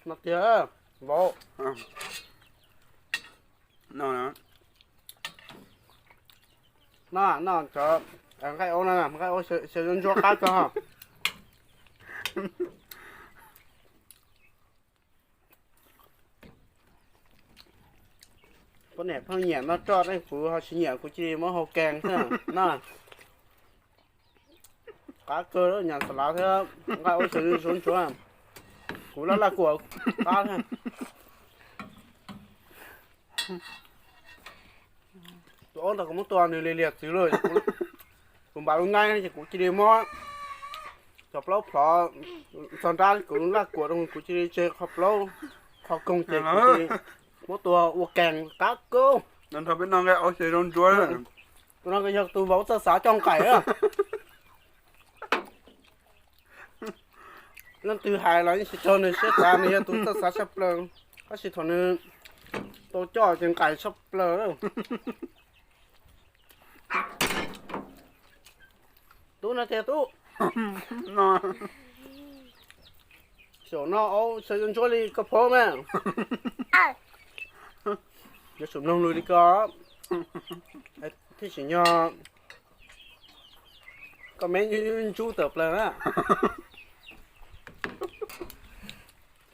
No tiag, vauv. No, no, no, cov nqaij aub no, nqaij aub xyaw ntsuab qab kawg. Poj niam pheej nyiam noj roj, kuv ho tsis nyiam, kuv cia li muab hau kees xwb na. Qab kawg, nyas xas lav thiab nqaij aub xyaw ntsuab ntsuab. Kuv laj laj kuam qab thiab. Tus aub ntawd kuv muab tua nws li liag txwv lawm. Kuv npam lub nqaij ces kuv cia li muab cov plaub plhov txog nrab, kuv laj kuam rau kuv cia li tseg qhov plaub, qhov koog ces kuv cia li muab tua ua kees qab kawg. Nrog peb noj nqaij aub xyaw ntsuab. Tus no yog tus vauv txawj xav coj nqaim. Leej twg hais los yeej tsis raug nws siab xav, nws yog tus txawj xav tshaj plaws. Tab sis thaum nws tau coj ces nqaim tshaj plaws. Tub no tiag tub. Saum no aub xyaw ntsuab li koj phob na. Yuav tsum mloog lus li ko thiaj tsim nyog koj me ntsuj tawm plaws na.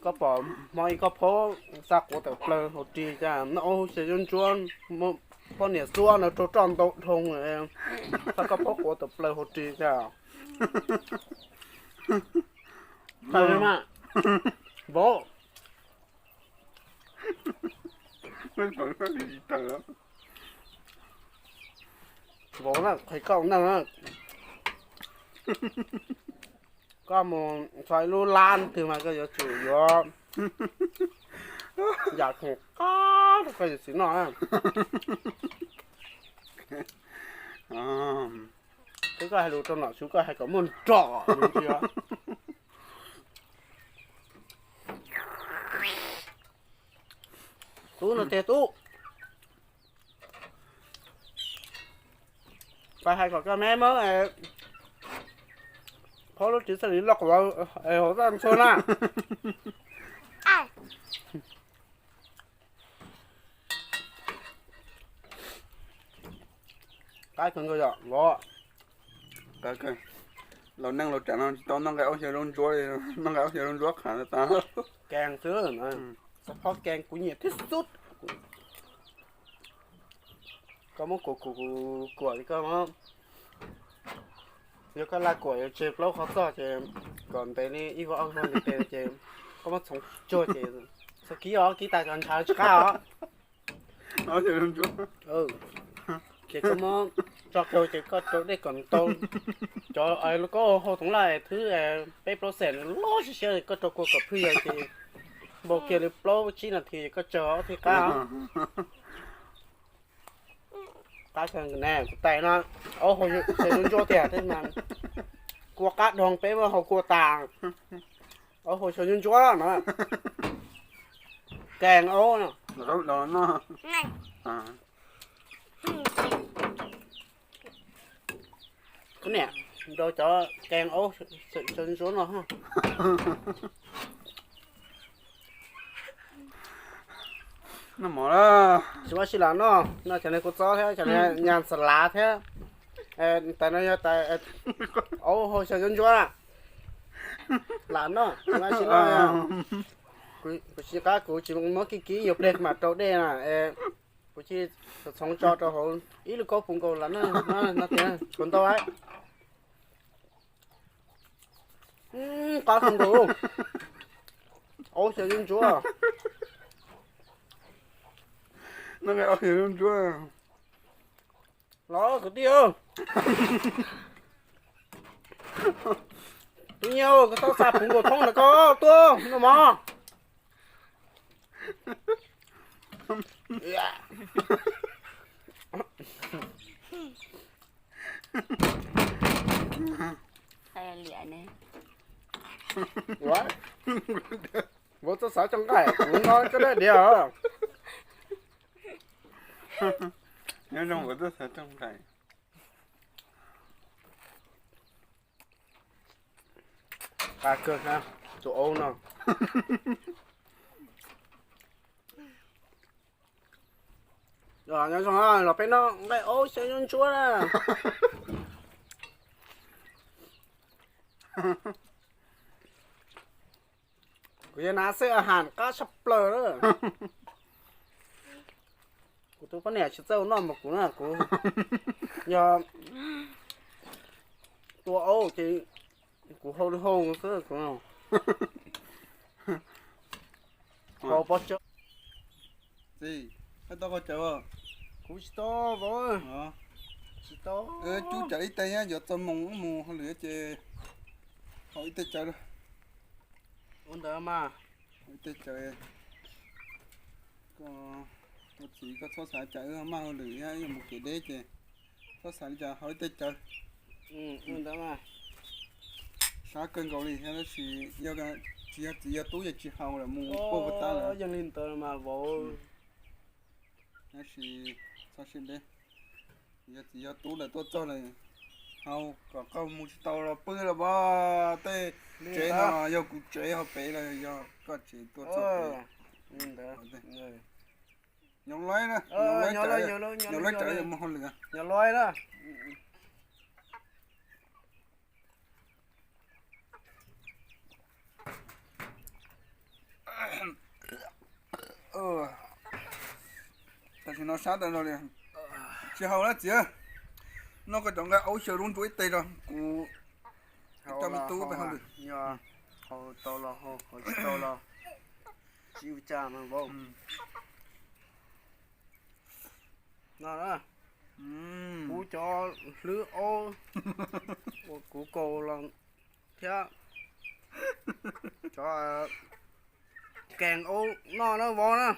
Koj pom hmo ib koj phob xa quav tawm plaws hauv ris cas, noj aub xyaw ntsuab, poj niam xuab no raug roj ntau dhau, xa koj phob quav tawm plaws hauv ris cas. Tawm mas, vauv. Vauv na, qhia koj ua neej na. Koj mus txog ib lub lab twg mas koj yuav tsum yuav yam khoom qab rau koj yawm txiv noj na. Twb koj hais lus rau nom tswv koj hais kom muaj nrom. Tub no tiag tub. Pab hais kom koj me muab phob lub ris txhaj li loj qhuav hauv txaj ntxhua na. Qab kawg nkaus yom vauv. Laus neej laus tsav no tsis tau noj nqaij aub xyaw zaub ntsuab li, noj nqaij aub xyaw zaub ntsuab qhav tas. Kees xwb, xav phob kees kuv nyiam thiab xub. Koj muab kuam kuam kuam li koj, yog koj laj kuam yuav tseg plaub qhov txoj ces kom ntev li ib vuag ob vuag ntev ntev ces koj muab txhoov tsuag ces txhoov kib os, kib tas kom ntshav tsis qab os. Ces koj muab tso rau ces koj rau dej kom ntau. Cov lub kaub hau thoov laj thwb peb plaub xees loj siab siab, koj rau kua kom phwj yawg ces npau kiag li plaub tsib nas this koj tsawg thiaj qab. Qab kawg ne, kuv tais no, aub hau xyaw ntsuab tiag thiab mas kua qab dhau peb muab hau kua tas. Aub hau xyaw ntsuab no, kees aub no. Kuv niam nrau cov kees aub xyaw ntsuab no. Noj mov lawm. Tsis muaj sij lam noj, noj cov niag kua txob thiab cov niag nyas xas lav thiab. Tais no yog tais aub hau xyaw ntsuab ntsuab na. Lam noj, tsis muaj sij noj. Kuv tsis qab, kuv tsis muab kib kib, yuav pliag mam rau dej na. Kuv cia li txhoov tso rau hauv ib lub kaub puv nkaus lam noj no tiag, tshuav ntau lawm. Qab kawg nkaus. Aub xyaw ntsuab. Noj nqaij aub xyaw ntsuab. Los kwv tij, tus nyiam koj txhob xa puv nkaus thoob ntawd, koj tuaj noj mov. Vauv txhob xav coj nqaij, kuv no coj dab diav os. Nyob zoo, vauv txhob xav coj nqaij. Kawg na, tus aub no. Nyob zoo, los peb noj nqaij aub xyaw zaub ntsuab na. Kuv yog nav xwb, a has qab tshaj plaws na. Kuv tus poj niam tsis txawj ua noj mas kuv na, kuv yog tua aub ces kuv hau li hau xwb kuv. Hau pob tsawb. Txiv, koj tau qhov cawv os? Kuv tsis tau vauv. Tsis tau. Cub cawv ib teg, yuav txog moos mus hauj lwm ces haus ib teg cawv. Ua ntawd mas. Ib teg cawv. Koj, koj txiv, koj txhob xav cas wb maj hauj lwm thiab yuav mus kev deb ces txhob xav li cas, haus ib teg cawv. Ua ntawd mas. Sab kawg nkaus li thiab tab sis yog tsis yog txiv yog tub ces tsis haus lawm, mus puag puag ta lawm. Yog li ntawd mas vauv. Tab sis txhob siab deb, yog txiv yog tub lawm tuaj txog lawm, haus kom qaug mus tsis tau los pw los pab. Tej tsev no yog kuv tsev, hauv pem los yog koj tsev, tuaj txog pem. Nyob laib na, nyob laib cawv, mus hauj lwm. Tam sim no sab tag zog li. Tsis haus lawm txiv, noj koj cov nqaij aub xyaw zaub ntsuab ib teg rau kuv, coj me tub peb hauj lwm. Haus tau los haus, haus tsis tau los tsis ua cas mas vauv. No na, kuv cov hlwb aub uas kuv kaus los thiab cov kees aub noj na vauv na.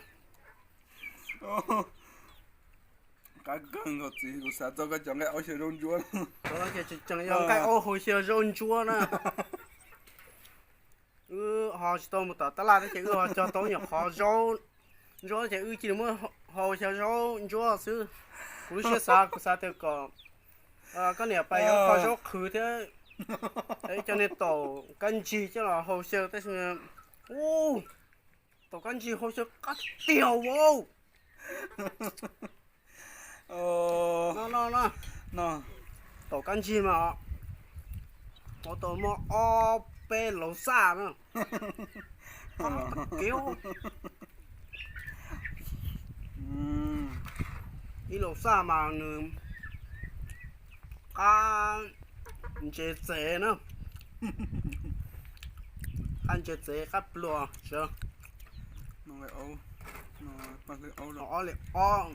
Qab kawg nkaus txiv, kuv xav txog koj cov nqaij aub xyaw zaub ntsuab. Tseem yog nqaij aub hau xyaw zaub ntsuab na. Wb ho tsis tau mus tom tab laj thiab ces wb ho cog tau nyuam qhov zaub ntsuab ces wb cia li muab hau xyaw zaub ntsuab xwb. Kuv lub siab xav, kuv xav tias kom koj niam pais yuav kho zaub qhwv thiab cov niag taum kab ntsig coj los hau xyaw tab sis, u, taum kab ntsig hau xyaw qab tiag vauv. No, no, no, taum kab ntsig mas ua tau muaj ob peb lauv xaj na. Qab tag kev. Ib lauv xaj mas nws qab ntse txev na. Qab ntse txev qab pluas. Ob li ob,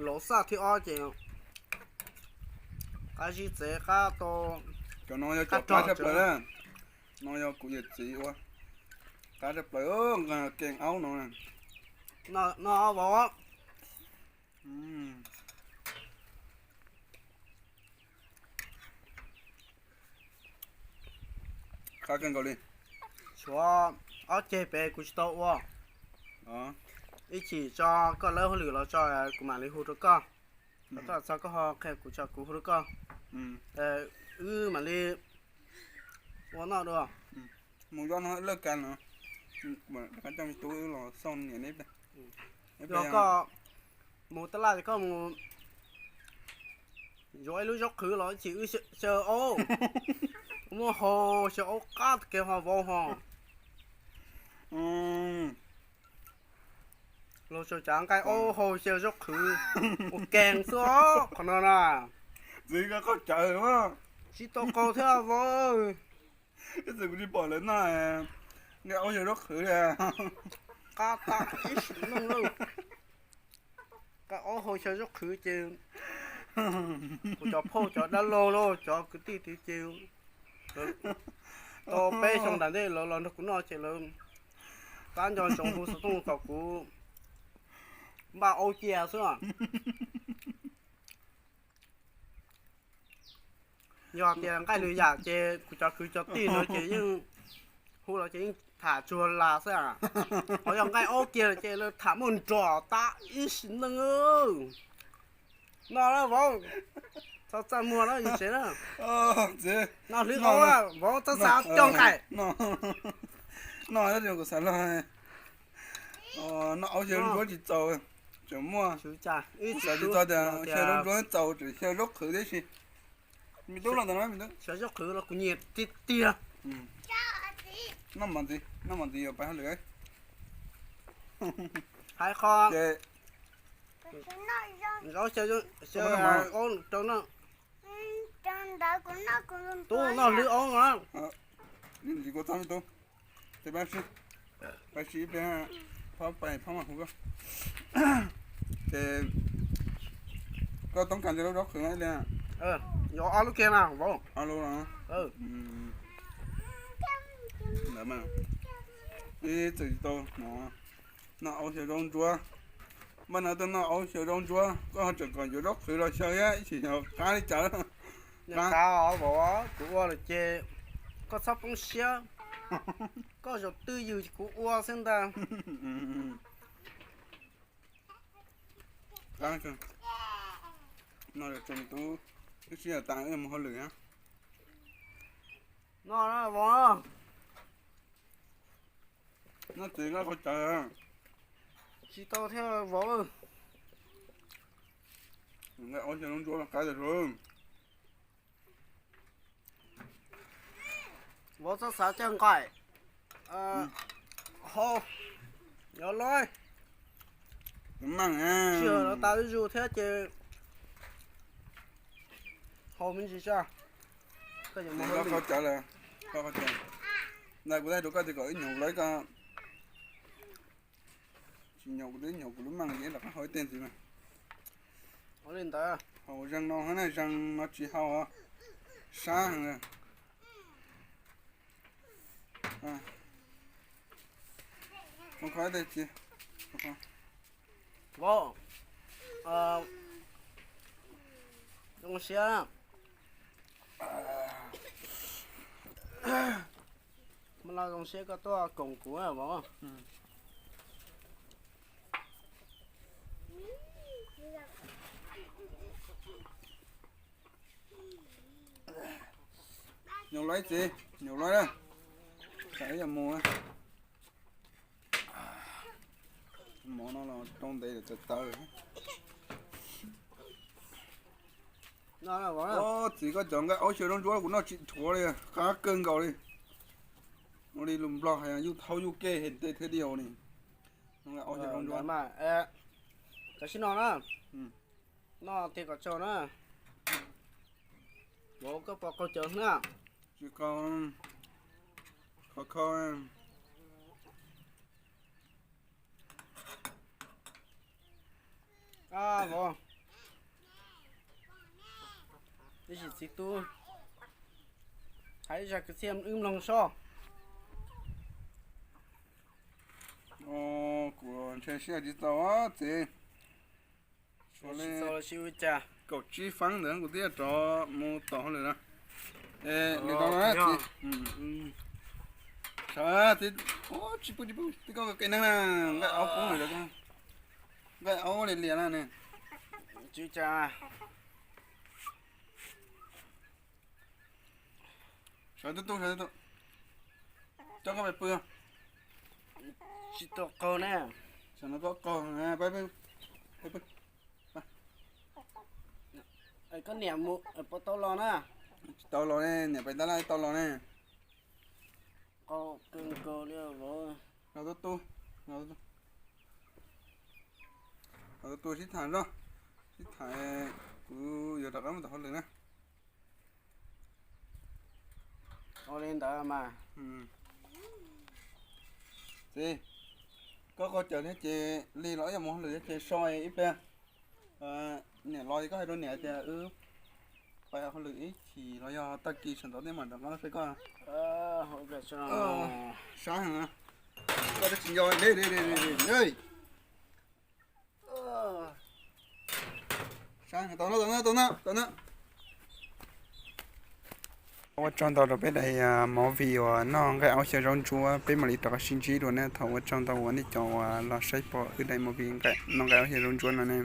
lauv xaj thib ob ces qab zib txev qab tau. Cov no yog cov qab tshaj plaws na. No yog kuv yawm txiv ua qab tshaj plaws, kees aub no. No vauv. Qab kawg nkaus li. Tshuav ob ceg pem kuv tsis tau ua. Ib chim tso koj lawb hauj lwm los tso kuv mam li hu rau koj. Los txog koj ho qhia kuv tso kuv hu rau koj. Wb mam li ua noj dua. Mus zov no lawj kas no, rov qab coj me tub wb los xauj niam neb. Yog koj mus tab laj ces koj mus yuav ib lub zaub qhwv los ib chim wb xyaw aub, muab hau xyaw aub qab kev ho vauv ho. Los xyaw tsav nqaij aub hau xyaw zaub qhwv ua kees xwb os qhov no na. Txiv, koj qaug cawv. Tsis tau qaug thiab vauv. Ib txwm kuv tsis pom lawv noj nqaij aub xyaw zaub qhwv li. Qab tas ib sim neej lawm. Nqaij aub hau xyaw zaub qhwv ces kuv cov phauj cov dab laug los cov kwv tij tid ces tau peb xyoo nram ntej lawv los nrog kuv noj ces lawv tab nco ntsoov hu xov tooj kom kuv npaj aub cia xwb. Yog tias nqaij lwm yam ces kuv cov kwv cov tij no ces yeej hu los ces yeej tham tsuag las xwb. Ho yog nqaij aub kiag ces lawv tham muaj nrog tas ib sim neej. No na vauv, Txhob txaj muag na yus tsev na. Txiv, noj hlwb aub, vauv txhob xav coj nqaim. Noj, noj, kuv xav los, noj aub xyaw ntsuab tsis txaus, tseem muaj, kuv xav tsis txog tias xyaw zaub ntsuab txaus, tseem xyaw zaub qhwv tib si. Me tub los ntawm no, me tub. Xyaw zaub qhwv los kuv nyiam tiag tiag. Noj mov ntxiv, noj mov ntxiv yuav pab hauj lwm. Hais qhov zaub xyaw, xyaw aub rau noj. Tub noj hlwb aub na. Ntxiv kuv txob me tub. Ces pab sib, pab sib ib pliag, pab pais pab mam hu koj. Ces koj toob kas ntawm lub zaub qhwv ib pliag. Yuav ob lub kiag na vauv. Ob lub los. Ntawd mas ib txwm tsis tau hnov noj aub xyaw zaub ntsuab. Npaj no tuaj noj aub xyaw zaub ntsuab, koj ho tseem kom yuav zaub qhwv los xyaw thiab, ib chim yog qab li cas lawm. Qab, vauv, kuv ua lawm ces koj txhob poob siab. Koj zaum twj ywm kuv ua xwb ntag. Qab, no tso me tub, wb sib yam tas wb mus hauj lwm na. No vauv, no txiv nqa qhov cawv. Tsis tau thiab vauv. Nqa aub xyaw zaub ntsuab qab tas zog. Vauv txhob xav coj nqaim. Hau, yog loj. Sij hawm no tas zuj zus thiab ces hau me ntsis tso. Koj cov lawm, koj qhov cawv. Ntawd kuv thaij rau koj tias kom wb nyuam lawv koj. Tsis nyuam kuv twb nyuam kuv lub meej ces rov qab hau ib teg ntxiv mas. Ua li ntawd. Hau zeeg no hab na, zeeg no tsis hau, sab heev. Tso kho ib teg txiv. Vauv, zoo siab. Mas los zoo siab koj tuaj koom kuv vauv. Nyuam lawv txiv, nyuam lawv na. Tsam ib yam mus. Mov no los rau ntev lawm tawv tawv. Txiv, koj cov nqaij aub xyaw zaub ntsuab kuv noj tsis dhuav li, qab kawg nkaus li. Ua li lus Nplog hais yuj thaub yuj kej hais ntev thiab diau li. Nqaij aub xyaw zaub ntsuab. Cov sib no na. Noj tiag kom tsau na. Vauv, koj puas qaug cawv na? Tsis qaug. Khov kho. Vauv, ib sim txiv tub hais ib zaj kwv txhiaj wb mloog soj. Kuv ntshe sib tsis tau txiv. Suav li kaum tsib feeb ntawd kuv twb rov mus tom hauj lwm na. Li no na txiv. Sawv txiv, tsis pw tsis pw, twb koj qias neeg na, nqaij aub poob lawm. Nqaij aub lias lias na ne. Sawv tub tub, sawv tub tub. Coj koj pais pw. Tsis tau qaug na. Tam no koj qaug, peb pw. Koj niam mus puas tau los na? Tsis tau los ne, niam pem tab laj tau los ne. Qaug kawg nkaus li vauv. Los tub tub, los tub tub sib tham zoj, sib tham, kuv yuav rov qab mus tom hauj lwm na. Ua li ntawd mas. Txiv, koj qaug cawv thiab ces li los ib yam mus hauj lwm thiab ces so ib pliag. Niam los ces koj hais rau niam tias wb pais hauj lwm ib chim los yog tag kis sawv ntxov thiab mam rov qab saib koj. Sab heev, koj twb tsis nco li. Sab heev, tau na, tau na, tau na. Ua tsaug ntau rau peb daim movie uas noj nqaij aub xyaw zaub ntsuab, peb mam li rov qab sib ntsib dua ne. Thov ua tsaug ntau uas nej cov uas los saib pom wb daim movie noj nqaij aub xyaw zaub ntsuab no ne.